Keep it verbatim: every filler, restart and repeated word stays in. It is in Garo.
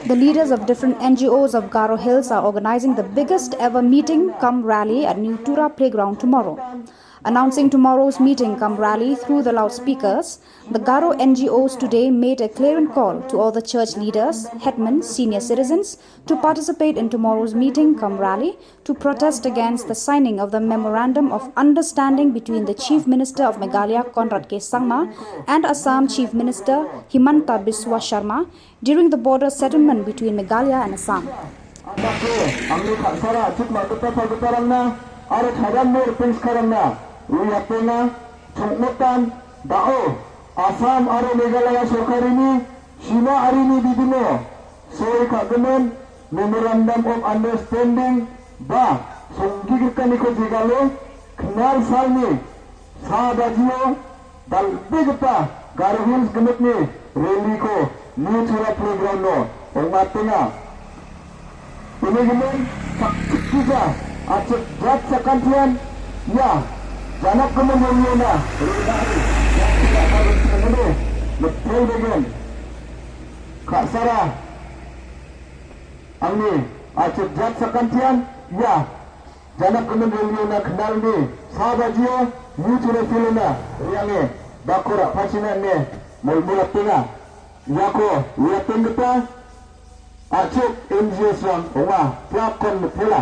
The leaders of different N G Os of Garo Hills are organizing the biggest ever meeting cum rally at New Tura Playground tomorrow. Announcing tomorrow's meeting cum rally through the loudspeakers, the Garo N G Os today made a clarion call to all the church leaders, headmen, senior citizens to participate in tomorrow's meeting cum rally to protest against the signing of the Memorandum of Understanding between the Chief Minister of Meghalaya, Conrad K Sangma, and Assam Chief Minister Himanta Biswa Sharma during the border settlement between Meghalaya and Assam. Andake, angni ka·sara achik ma·gipa palgiparangna aro chadamni ripeng sikarangna uiatenga, chongmotan, da·o, Assam aro Meghalaya sorkarini sima arini bibimo soi ka·gimin Memorandum of Understanding ba songgigrikaniko jegalo knal salni sa bajio dal·begipa Garo Hills gimikni rally-ko New Tura Playground-o ong·atenga. Uni gimin sakchikgija achik jat sakantian ia janakgimin rally-ona re·bae mitpelbegen. Ka·sara angni achik jat sakantian ia janakgimin rally-ona knalni sa bajio New Tura Field-ona re·ange dakko ra·pachina ine molmolatenga. Iako uiatenggipa achik N G Os-rang ong·a, biapkon mitela.